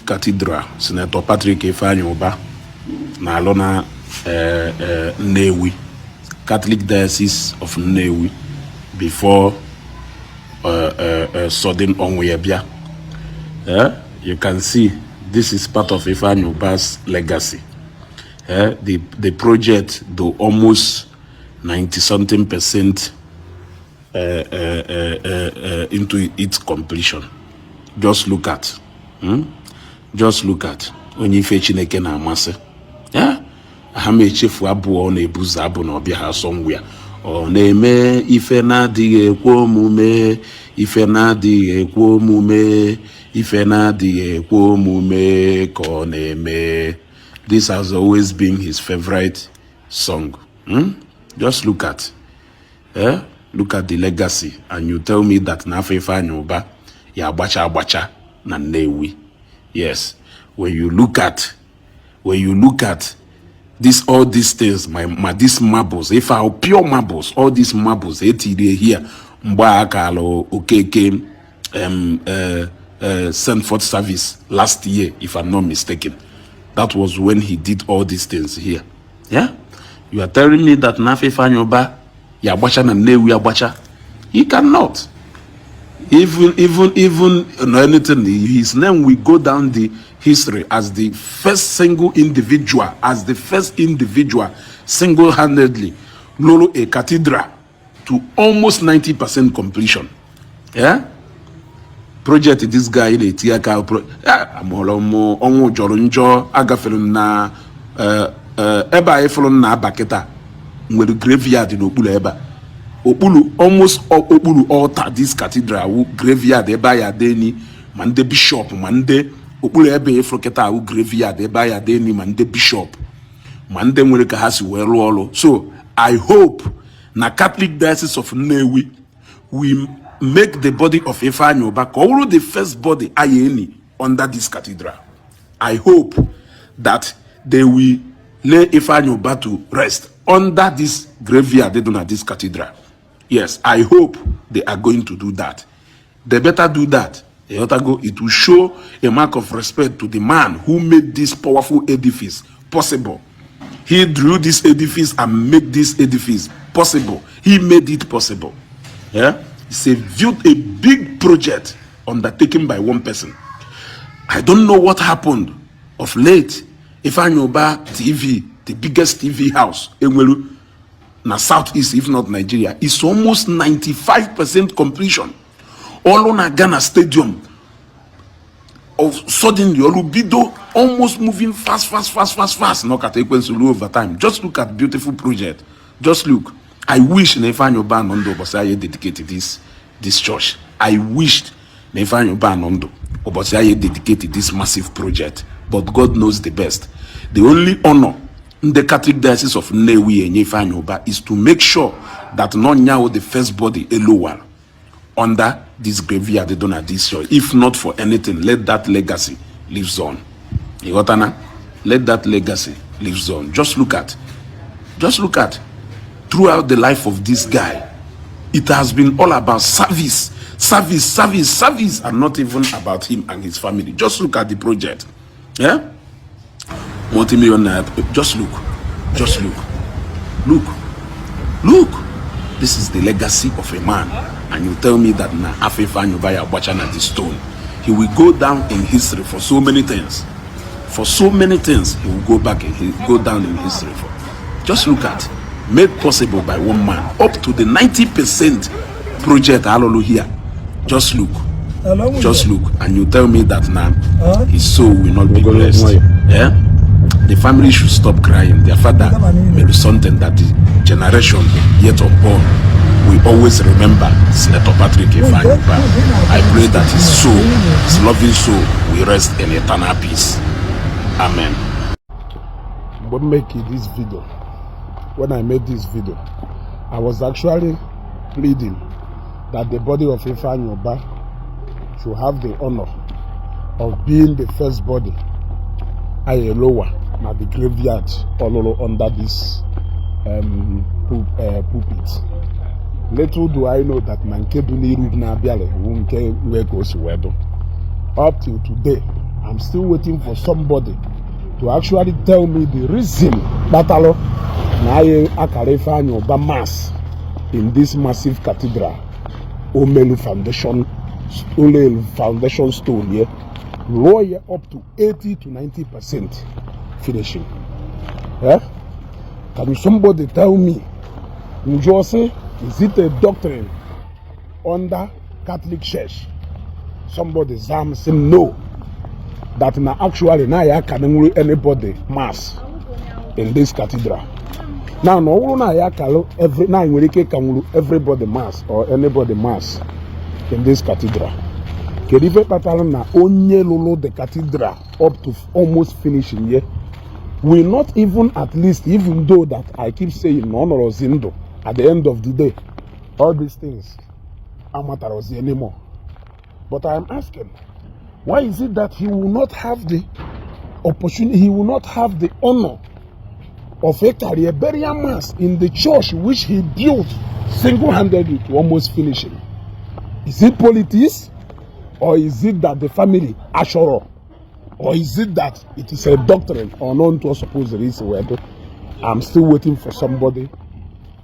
Cathedral Senator Patrick Ifeanyi Uba na-alụ na Nnewi, Catholic Diocese of Nnewi, before sudden ọnwụ ya bịa. You can see this is part of Ifeanyi Uba's legacy. The project, though, almost 90 something percent into its completion. Just look at, Just look at onye ife Chineke na-amasị. Yeah? Ha ma echefu abụọ ọ na-ebuzo abụ na ọbịa ha somewhere. Ọ na-eme ife na-adịghị ekwe omume, ife na-adịghị ekwe omume, ife na-adịghị ekwe omume ka ọ na-eme. This has always been his favorite song. Just look at, eh? Look at the legacy, and you tell me that na afọ Ifeanyi Uba ya agbacha agbacha na Nnewi. Yes, when you look at this, all these things, my these marbles, if our pure marbles, all these marbles etiri here mgbe a kalụ Okeke send forth service last year, if I'm not mistaken. That was when he did all these things here. Yeah? You are telling me that na afọ Ifeanyi Uba ya agbacha na Nnewi agbacha? He cannot. Even no anything, his name will go down the history as the first single individual, as the first individual single-handedly lụrụ a cathedral to almost 90% completion. Yeah? Project this guy na-eti aka amụrụ m ọnwụ jọrọ njọ. Agafere m na ebe a ịfụrụ m na-aba kịta nwere graveyard n'okpuru ebe a, okpuru, almost okpuru altar this cathedral wu graveyard ebe a ya adeni ma ndị bishop ma ndị okpuru ebe ịfụrụ kịta awụ graveyard ebe a ya adeni ma ndị bishop ma ndị nwere ka ha si wee rụọ ọrụ. So I hope na Catholic Diocese of Nnewi will make the body of Ifeanyi Uba ka ọ bụrụ the first body aya eni under this cathedral. I hope that they will lay Ifeanyi Uba to rest under this graveyard dị na this cathedral. Yes, I hope they are going to do that. They better do that. Ịghọtago? It will show a mark of respect to the man who made this powerful edifice possible. He drew this edifice and made this edifice possible. He made it possible. Yeah, it's a big project undertaken by one person. I don't know what happened of late. Ifeanyi Uba TV, the biggest TV house enwelu na Southeast, if not Nigeria, is almost 95% completion. Ọlụ na Ghana Stadium of suddenly ọlụ bido almost moving fast, fast, fast, fast, fast. Nọkata ekwensu ruo over time. Just look at beautiful project. Just look. I wish na Ifeanyi Uba nọ ndụ ụbọchị anyị dedicate this church. I wished na Ifeanyi Uba nọ ndụ ụbọchị anyị dedicate this massive project, but God knows the best. The only honor ndị Catholic Diocese of Nnewi enye Ifeanyi Uba is to make sure that nọ the first body elowal under this graveyard dị na this church. If not for anything, let that legacy lives on. Ịghọtana? Let that legacy lives on. Just look at, just look at throughout the life of this guy, it has been all about service, service, service, service, and not even about him and his family. Just look at the project. Yeah, multi-million naira. Just look, just look, look, look. This is the legacy of a man, and you tell me that na afa Ifeanyi Uba ya agbacha na the stone. He will go down in history for so many things, for so many things. He will go back and he go down in history for. Just look at, made possible by one man, up to the 90% project alolu here. Just look, just look, and you tell me that now his soul will not be blessed. Yeah, the family should stop crying. Their father made something that the generation yet unborn will always remember. Senator Patrick Ifeanyi Uba, I pray that his soul, his loving soul, will rest in eternal peace. Amen. Mgbe m make this video, when I made this video, I was actually pleading that the body of Ifeanyi Uba should have the honor of being the first body Ayelowa na the graveyard ọlụlụ under this pulpit. Little do I know that na nke dị n'iru na-abịalị wụ nke nwee ka o si wee dụ. Up till today, I'm still waiting for somebody to actually tell me the reason kpatalụ na anyị akara Ifeanyi Uba mass in this massive cathedral Omelu Foundation, Olelu Foundation stone ye rụọ ya up to 80 to 90% finishing. Eh? Can somebody tell me? Njụọ sị, is it a doctrine under Catholic Church? Somebody zam sị no, that na actually na ya ka nwere anybody mass in this cathedral. Now, na ọ bụrụ na ya kalụ every na nwere ike ka nwuru everybody mass or anybody mass in this cathedral, kedu ife kpatara na onye lụrụ the cathedral up to almost finishing ye will not even at least, even though that I keep saying na ọ nọrọzi ndụ, at the end of the day all these things amatarozi anymore, but I am asking, why is it that he will not have the opportunity, he will not have the honor of a carry a burial mass in the church which he built single-handedly to almost finishing? Is it politics, or is it that the family ashoro, or is it that it is a doctrine unknown to us suppose there is? I'm still waiting for somebody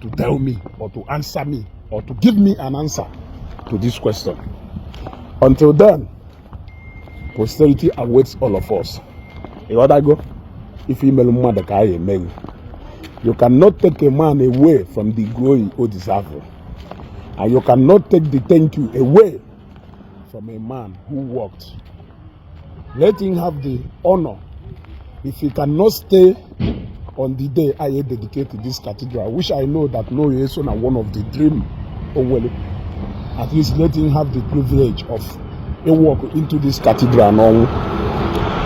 to tell me or to answer me or to give me an answer to this question. Until then, posterity awaits all of us. Ịghọtago? Ife imelu mmadụ ka a eme gị. You cannot take a man away from the glory o deserve, and you cannot take the thank you away from a man who worked. Let him have the honor. If he cannot stay on the day I dedicate this cathedral, which I know that no so na one of the dream onwere, at least let him have the privilege of a walk into this cathedral n'ọnwụ.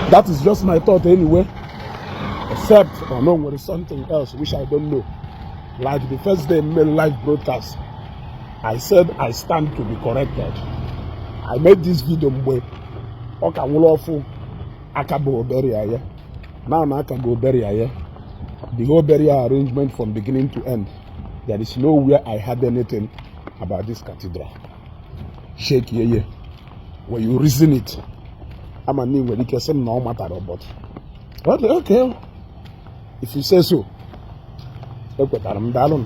That is just my thought anyway, except or no nwere something else which I don't know. Like the first day made live broadcast, I said I stand to be corrected. I made this video mgbe ọ ka nwụrụ ọfụ aka bụ burial ya. Now na aka go burial ya, the whole burial arrangement from beginning to end, there is nowhere I had anything about this cathedral. Shake ye when you reason it, ama na ị nwere ike sị m na ọ matara, but okay, if you say so, ekwetara m. Daalụ.